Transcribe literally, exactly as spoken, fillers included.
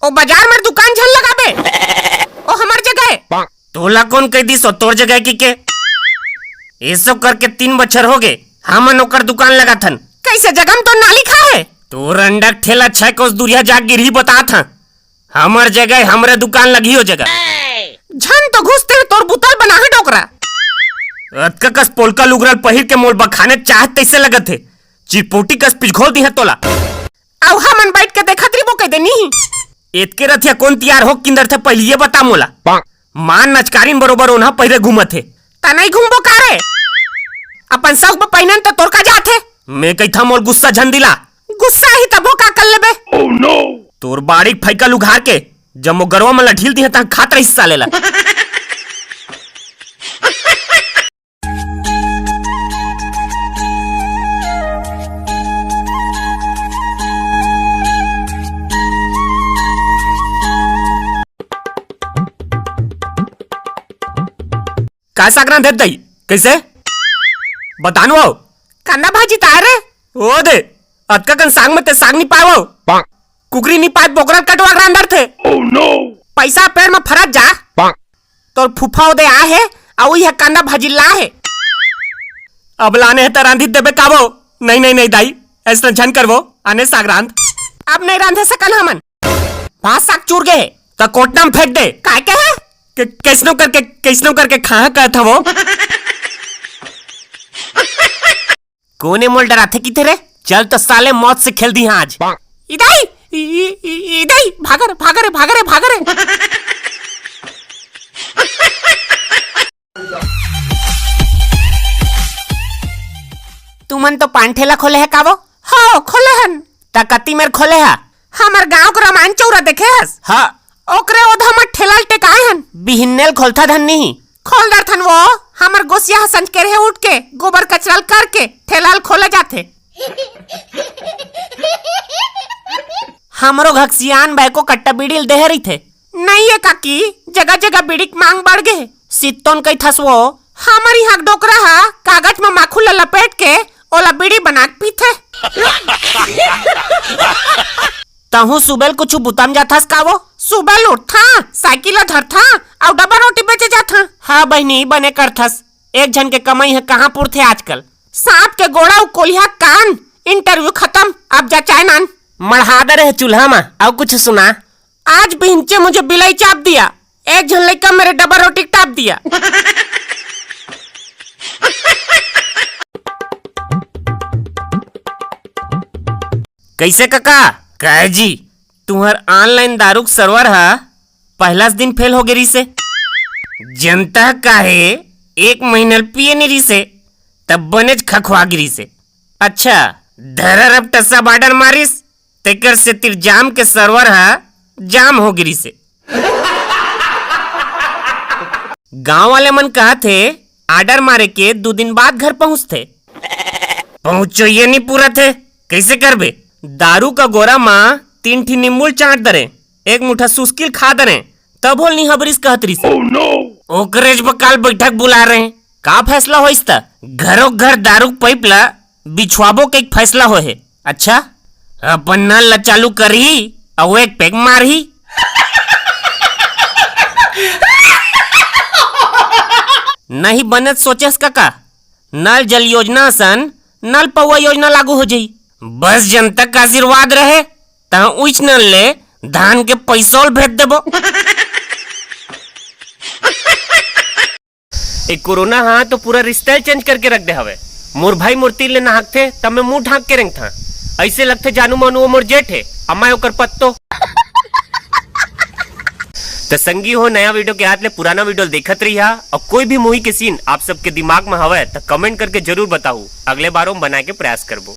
ओ बाजार में दुकान झन लगाबे, ओ हमर जगह। तोला कोन कह दिस ओ तोर जगह कहिके? एसो करके तीन बछर होगे, हमन ओकर दुकान लगाथन। कइसे जगह में तो नाली खा हे? तोर अंडा के ठेला छह कोस दूरिहा जाके गिरही बतात हं। हमर जगह, हमरे दुकान लगही ओ जगह। झन तो घुसते तोर बुतल बनाही डोकरा। अतका कस पोलका लुगरा ल पहिर के मोल बखाने चाहत तइसे लगत हे। चिरपोटी कस पिचघोल दिहे तोला। अउ हमन बइठ के देखत रहिबो कहि दे नी। एतके रतिहा कोन तियार हो किंदरथे, पहिली ये बता मोला। मां नचकारिन बरोबर ओनहा पहिरे घूमत हे। त नइ घूमबो का रे? अपन सउक बर पहिनन त तोर का जात हे? मैं कहिथंव मोल गुस्सा झन दिला। गुस्सा ही तभो का कर लेबे? तोर बाड़ी के फइका ल उघार के जम्मो गरवा मन ला ढील दिहे तहां खात रहिस साले ला। का साग रांधे दई? कइसे? बता न ओ। कांदा भाजी ताय रे। ओ दे, अतका कन साग में ते साग नी पाय ओ। कुकरी नी पाय, बोकरा कटवा के रांधरथे। पइसा पेड़ में फरत जा। तोर फूफा ओदे आय हे, अउ इहां कांदा भाजी लाय हे। अब लाने हे त रांधी देबे का ओ? नहीं, नहीं, नहीं दाई, अइसना झन करबो, आने साग रांध। अब नइ रांधे सकन हमन। भात साग चूर गे हे। त कोटना में फेंक दे। काय कहे? के-, कइसनो करके, कइसनो करके खाहां कहत हंव ओ। कोने मोल डराथे किथे रे? चल तो साले मौत से खेल दिहां आज। इदई, इ-, इ-, इ-, इदई, भाग रे, भाग रे, भाग रे, भाग रे। तुमन तो पान ठेला खोले हे का ओ? हो, खोले हन। त कति मेर खोले हा? हमर गांव के रामायण चौरा देखे हस? हां। ओकरे ओधा म ठेला ल टेकाए हन। बिहिन्ने ल खोलथा धन नहीं। खोल डरथन ओ, हमर गोसिया ह संझ के रहे उठ के गोबर कचरा ल करके ठेला ल खोले जाथे। हमरो घक्सियान बाय को कट्टा बीड़ी ल देहे रहिथे। नइ ए काकी, जगह जगह बीड़ी के मांग बढ़ गे हे। सित्तोन कहिथस ओ। हमर इहां के डोकरा ह कागज म माखुर ल लपेट के ओला बीड़ी बना के पीथे। तहूं सुबेल कुछु बुता म जाथस का ओ? सुबेल उठथंव, साइकिल ल धरथंव अउ डब्बा रोटी बेचे जाथंव। हां बहिनी, बने करथस। एक झन के कमई ह कहां पुरथे आजकल। सांप के गोड़ा अउ कोलिहा कान। इंटरव्यू खतम, अब जा चाय नान। मढ़ा दे रे चूल्हा म, अउ कुछु सुना। आज बिहनिचे मुझे बिलाई चाब दिया, एक झन लइका मेरे डब्बा रोटी टाप दिया। कइसे कका? कहे जी, तुंहर online दारू के server ह पहिलाच दिन fail हो गे रिहिसे। जनता काहे एक महीना ल पिए नइ रिहिसे, तब बनेच खखवा गे रिहिसे। अच्छा, धरा रपटा सब order मारिस, तेकर सेती जाम के server ह जाम हो गे रिहिसे। गांव वाले मन कहत हे, order मारे के दू दिन बाद घर पहुंचथे। पहुंचो ये नी पूरा थे, कइसे करबे? दारू का गोरा म तीन ठी नींबू ल चांट दरे, एक मुठा सुस्की ल खा दरे, तभो ल नी हबरिस कहत रिहिस। ओकरेच बर काल बैठक बुला रहे, का फैसला होइस त? घरो घर दारू के पाइप ल बिछवाबो के एक फैसला होए हे। अच्छा, अपन नल ल चालू करही अउ एक peg मारही। नहीं बनेच सोचेस कका, नल जल योजना असन नल पौवा योजना लागू हो जाही। बस जनता का आशीर्वाद रहे, तहां उइच नल ले धान के पैसोल भेज देबो। ए कोरोना हा तो पूरा रिश्ता ही change करके रख दे हवे। मोर भाई मोर तीर ले नहाकथे, तब मैं मुंह ढांक के रेंगथां। अइसे लगथे जानू मानू वो मोर जेठ हे, अउ मैं ओकर पत्तो। त संगी हो, नया video के हाथ ले पुराना video देखत रहिहा, अउ कोई भी movie के scene आप सबके दिमाग में हवय, त comment करके जरूर बताहू। अगले बार हम बनाए के प्रयास करबो।